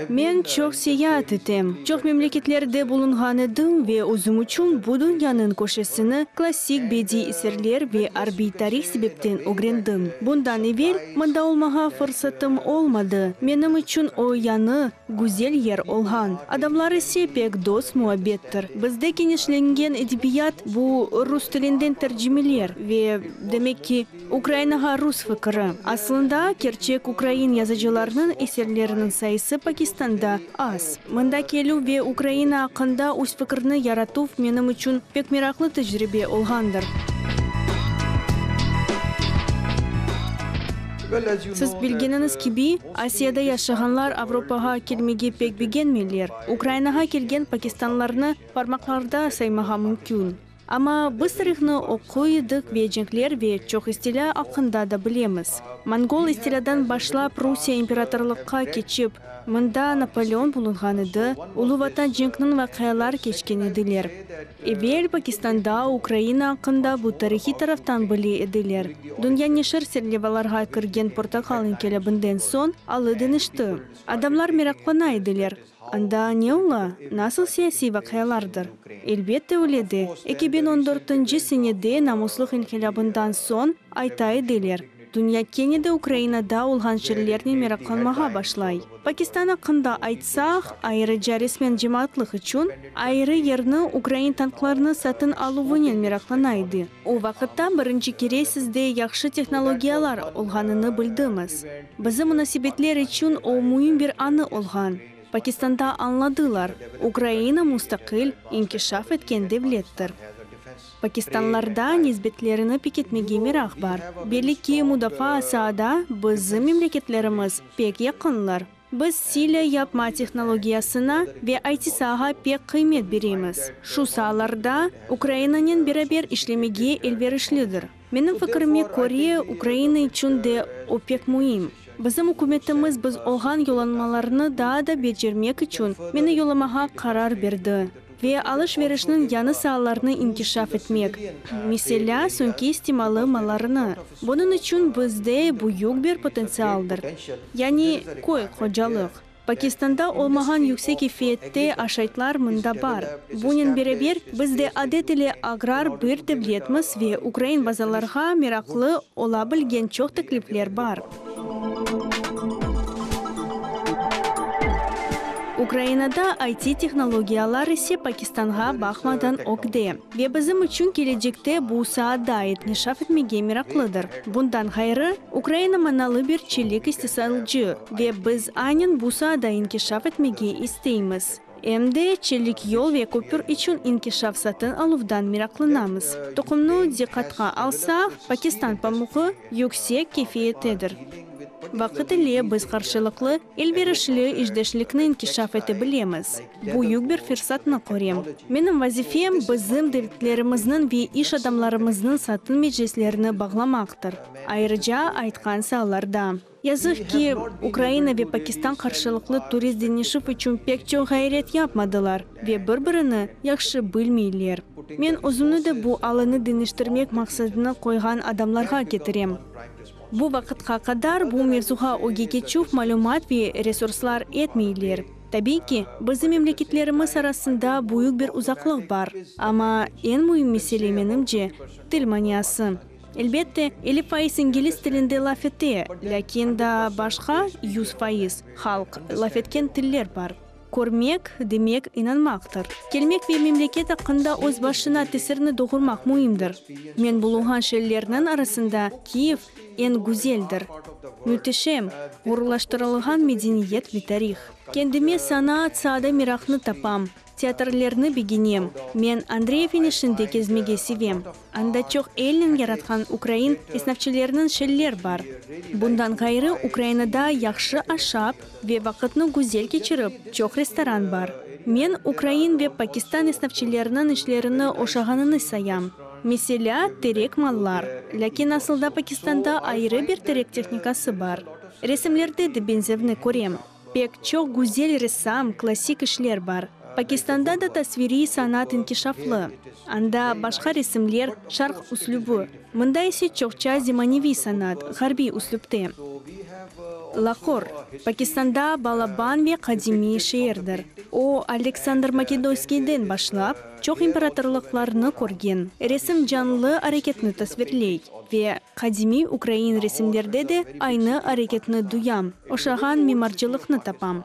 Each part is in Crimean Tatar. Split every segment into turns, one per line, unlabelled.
Men çoq seyaat etem, çoq memleketlerde bulunğan edim ve özüm içün bu dünyanıñ köşesini klassik bediy eserler ve arbiy tarih sebepten ögrendim. Bundan evel mında olmağa fırsatım olmadı, menim içün o yañı, güzel yer olğan. Adamlar ise pek dost-muabbettir. Bizde kenişlengen edebiyat, bu rus tilinden tercimeler ve, demek ki, Ukrainağa rus fikri. Aslında, kerçek ukrain yazıcılarnıñ eserleriniñ sayısı Pakistanda az. Mında kelüv ve Ukraina aqqında öz fikirni yaratuv menim içün pek meraqlı tecribe olğandır. Siz bilgeniñiz kibi, Asiyada yaşağanlar Avropağa kelmege pek begenmeyler. Ukrainağa kelgen pakistanlarnı parmaqlarda saymağa mümkün. Amma biz tarihnı oquy edik ve cenkler ve çoq istilâ aqqında da bilemiz. Mongol istilâdan başlap Rusiye imperatorlıqqa keçip, mında Napoleon bulunğan edi, Ulu Vatan cenkniñ vaqialar keçken ediler. Evel Pakistanda Ukraina aqqında bu tarihiy taraftan bile ediler. Dünya neşir serlevalarğa kirgen Portaqal inqilâbından soñ alı deñişti. Adamlar meraqlana ediler. Anda ne ola, nasıl siyasiy vaqialardır? Elbette öyle de, 2014-nci senede Namuslıq inqilâbından soñ ayta ediler, dünya kene de Ukrainada olğan şeylernen meraqlanmağa başlay. Pakistan aqqında aytsaq, ayrıca resmen cemaatlıq içün, ayrı yerni ukrain tanklarnı satın aluvınen meraqlana edi. O vaqıtta birinci kere sizde yahşı tehnologiyalar olğanını bildimiz. Bizim munasebetler içün o müim bir anı olğan. Pakistanda añladılar, Ukraina mustaqil, inkişaf etken devlettir. Pakistanlarda nisbetlerini pekitmege meraq bar. Belli ki, mudafaa saada bizim memleketlerimiz pek yaqınlar. Biz silâ yapma tehnologiyasına ve IT-saağa pek qıymet beremiz. Şu saalarda Ukrainanen beraber işlemege elverişlidir. Menim fikirime köre, Ukraina içün de o pek müim. Bizim ükümetimiz biz olğan yollanmalarnı daa da becermek içün meni yollamağa qarar berdi. Ve alış-verişniñ yañı saalarını inkişaf etmek, meselâ, soñki istimalı mallarını. Bunıñ içün bizde büyük bir potentsialdır. Yani köy hocalıq. Pakistanda olmağan yüksek keyfiyette aşaytlar mında bar. Bunen beraber, biz de adet ile agrar bir devletmiz ve ukrain bazarlarğa meraqlı ola bilgen çoq teklifler bar. Ukrainada IT-tehnologiyalar ise Pakistanğa baqmadan ögde. Ve bizim içün kelecekte bu saada inkişaf etmege meraqlıdır. Bundan ğayrı, Ukraina manalı bir çelik istisalcı ve biz aynen bu saada inkişaf etmege isteymiz. Em de çelik yol ve köpür içün inkişaf satın aluvdan meraqlanamız. Toqumnı diqqatqa alsaq, Pakistan pamuğı yüksek keyfiyettedir. Vaqıt ile biz qarşılıqlı, elverişli işdeşlikni inkişaf ete bilemiz. Büyük bir fırsatnı körem. Menim vazifem, bizim devletlerimizniñ ve iş adamlarımıznıñ satın meclislerini bağlamaqtır, ayrıca aytqan saalarda. Yazıq ki, Ukraina ve Pakistan qarşılıqlı turist deñişüv içün pek çoq ğayret yapmadılar ve bir-birini yahşı bilmeyler. Men özümni de bu alını deñiştirmek maqsadını qoyğan adamlarğa ketirem. Bu vaqıtqa qadar bu mevzuğa ögge keçüv malümat ve resurslar etmeyler. Tabiiy ki, bizim memleketlerimiz arasında büyük bir uzaqlıq bar, amma eñ müim mesele, menimce, til maniası. Elbette, 50% ingliz tilinde laf ete, lâkin daa başqa 100% halq laf etken tiller bar. Körmek, demek, inanmaqtır. Kelmek ve memleket aqqında öz başına tesirni doğurmaq müimdir. Men bulunğan şeerlerniñ arasında Kiyev eñ güzeldir. Müteşem, ğururlaştırılğan medeniyet ve tarih. Kendime sanaat saada meraqnı tapam. Teatrlerni begenem. Men Andreyev enişinde kezmege sevem. Anda çoq elnen yaratqan ukrain esnafçılarınıñ şeller bar. Bundan ğayrı, Ukrainada yahşı aşap ve vaqıtnı güzel keçirip, çoq restoran bar. Men ukrain ve pakistan esnafçılarınıñ işlerini oşağanını sayam. Meselâ, terek mallar. Lâkin asılda Pakistanda ayrı bir terek tehnikası bar. Resimlerde de benzevni körem. Pek çoq güzel ressam, klassik işler bar. Pakistanda da tasviriy sanat inkişaflı. Anda başqa resimler, şarq üslübi. Mında ise çoqça zemaneviy sanat, ğarbiy üslüpte. Lahor, Pakistanda balaban ve qadimiy şeerdir. O, Aleksandr Makedonskiyden başlap, çoq imperatorlıqlarnı körgen. Resim canlı areketni tasvirley. Ve qadimiy ukrain resimlerde de aynı areketni duyam, oşağan mimarcılıqnı tapam.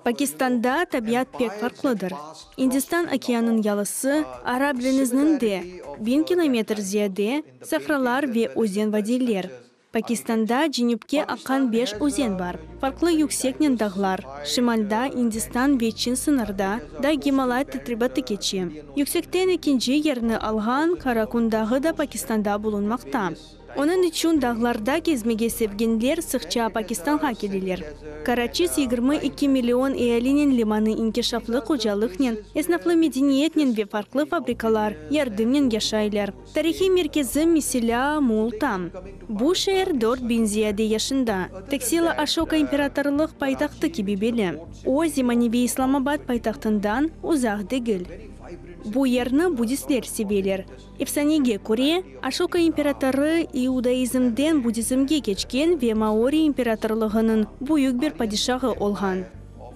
Pakistanda tabiat pek farqlıdır. İndistan okeanıñ yalısı, Arap deñiziniñ de biñ kilometr ziyade sahralar ve özen-vadiyler. Pakistanda cenüpke aqqan beş özen bar, farqlı yükseknen dağlar, şimalda İndistan ve Çin sıñırda da Gimalay tetribatı keçe. Yüksekten ekinci yerni alğan Karakun dağı da Pakistanda bulunmaqta. Onıñ içün dağlarda kezmege sevgenler sıqça Pakistanğa keleler. Karaçis 22 million ealinen limanı inkişaflı hocalıqnen, esnaflı medeniyetnen ve farqlı fabrikalar yardımnen yaşaylar. Tarihiy merkezi, meselâ, Multan. Bu şeer 4000 ziyade yaşında. Taksila Aşoka imperatorlıq paytahtı kibi belli. O, zemaneviy İslamabad paytahtından uzaq degil. Bu yerni buddistler seveler. Efsanege köre, Aşoka imperatorı iudaizmden buddizmge keçken ve Maoriy imperatorlığınıñ büyük bir padişahı olğan.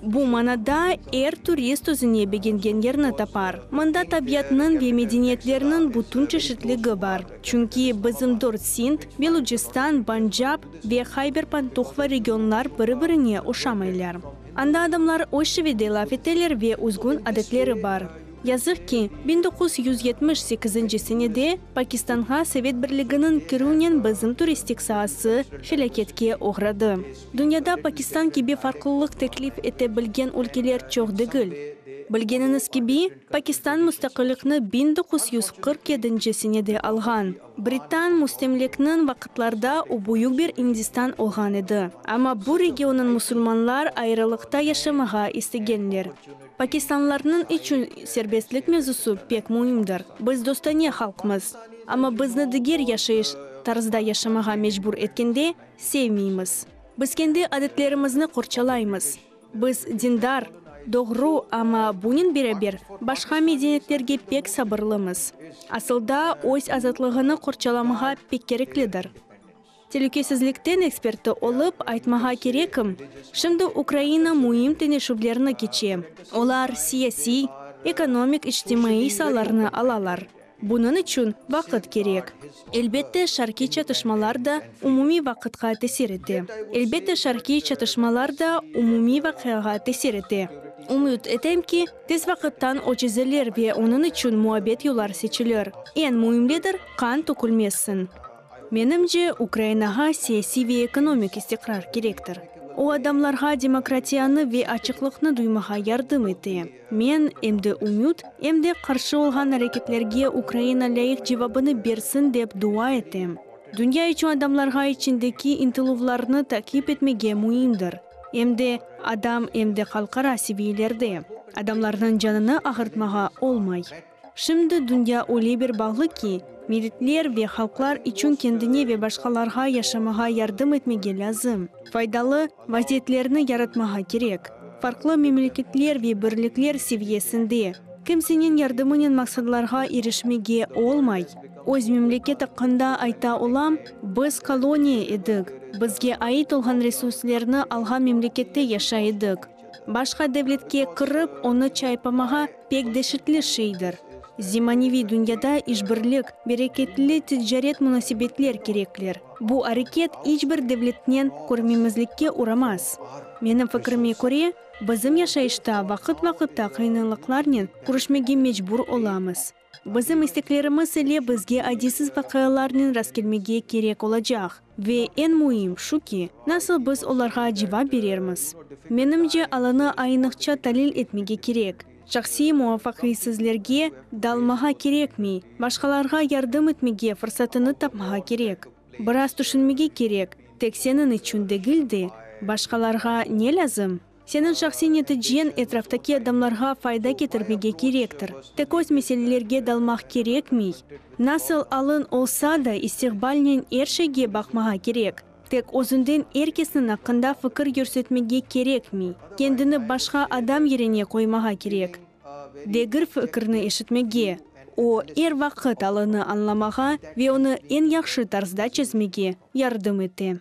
Bu manada er turist özüne begengen yerni tapar. Mında tabiatnıñ ve medeniyetlerniñ bütün çeşitligi bar. Çünki bizim dört Sind, Belucistan, Pancab ve Hayber-Pantuhva regionlar biri-birine oşamaylar. Anda adamlar öz şivede laf eteler ve özgün adetleri bar. Yazıq ki, 1978 senede Pakistanğa Sovet Birliginiñ kirüvnen bizim turistik saası felâketke oğradı. Dünyada Pakistan kibi farqlılıq teklif ete bilgen ülkeler çoq degil. Bilgeniñiz kibi, Pakistan mustaqillikni 1947 senede alğan. Britan müstemlekniñ vaqıtlarda o büyük bir İndistan olğan edi. Amma bu regionıñ musulmanlar ayrılıqta yaşamağa istegenler. Pakistanlılarnıñ içün serbestlik mevzusı pek müimdir. Biz dostane halqmız, amma bizni diger yaşayış tarzda yaşamağa mecbur etkende sevmeymiz. Biz kendi adetlerimizni qorçalaymız. Biz dindar, doğru, amma bunen beraber başqa medeniyetlerge pek sabırlımız. Asılda öz azatlığını qorçalamağa pek kereklidir. Telükesizlikten eksperti olıp aytmağa kerekim, şimdi Ukraina müim teñeşüvlerni keçe, olar siyasiy, ekonomik, içtimaiy saalarnı alalar. Bunıñ içün vaqıt kerek. Elbette, şarqiy çatışmalar da umumiy vaqıtqa tesir ete. Elbette, şarqiy çatışmalar da umumiy vaqiağa tesir ete. Ümüt etem ki, tez vaqıttan o çezilir ve onıñ içün muabbet yollar seçilir. Eñ müimlidir, qan tökülmezsin. Menimce, Ukrainağa siyasiy ve ekonomik istiqrar kerektir. O, adamlarğa demokratiyanı ve açıqlıqnı duymağa yardım ete. Men, em de ümüt, em de qarşı olğan areketlerge Ukraina lâyıq cevabını bersin dep dua etem. Dünya içün adamlarğa içindeki ıntıluvlarnı taqip etmege müimdir. Em de adam, em de halqara seviyelerde. Adamlarnıñ canını ağırtmağa olmay. Şimdi dünya öyle bir bağlı ki, milletler ve halqlar içün kendine ve başqalarğa yaşamağa yardım etmege lâzim. Faydalı vaziyetlerni yaratmağa kerek. Farqlı memleketler ve birlikler seviyesinde. Kimseniñ yardımınen maqsadlarğa irişmege olmay. Öz memleket aqqında ayta olam, biz koloniya edik, bizge ait olğan resurslerni alğan memlekette yaşay edik. Başqa devletke kirip, onı çaypamağa pek deşetli şeydir. Zemaneviy dünyada işbirlik, bereketli ticaret munasebetler kerekler. Bu areket iç bir devletnen körmemizlikke uramaz. Menim fikrime köre, bizim yaşayışta vaqıt-vaqıtta qıyınlıqlarnen küreşmege mecbur olamız. Bizim isteklerimiz ile bizge adiysiz vaqialarnen rastkelmege kerek olacaq. Ve eñ müim şu ki, nasıl biz olarğa cevap berermiz. Menimce, alını ayınıqça talil etmege kerek. Şahsiy muvafaqiyetsizlerge dalmağa kerekmey, başqalarğa yardım etmege fırsatını tapmağa kerek. Biraz tüşünmege kerek, tek seniñ içün degil de, başqalarğa ne lâzim? Seniñ şahsiy neticeñ etraftaki adamlarğa fayda ketirmege kerektir. Tek öz meselelerge dalmaq kerekmey. Nasıl alıñ olsa da, istiqbalnen er şeyge baqmağa kerek. Tek özünden er kesniñ aqqında fikir yürsetmege kerekmey. Kendini başqa adam yerine qoymağa kerek. Degir fikirni eşitmege, o, er vaqıt alını añlamağa ve onı eñ yahşı tarzda çezmege yardım ete.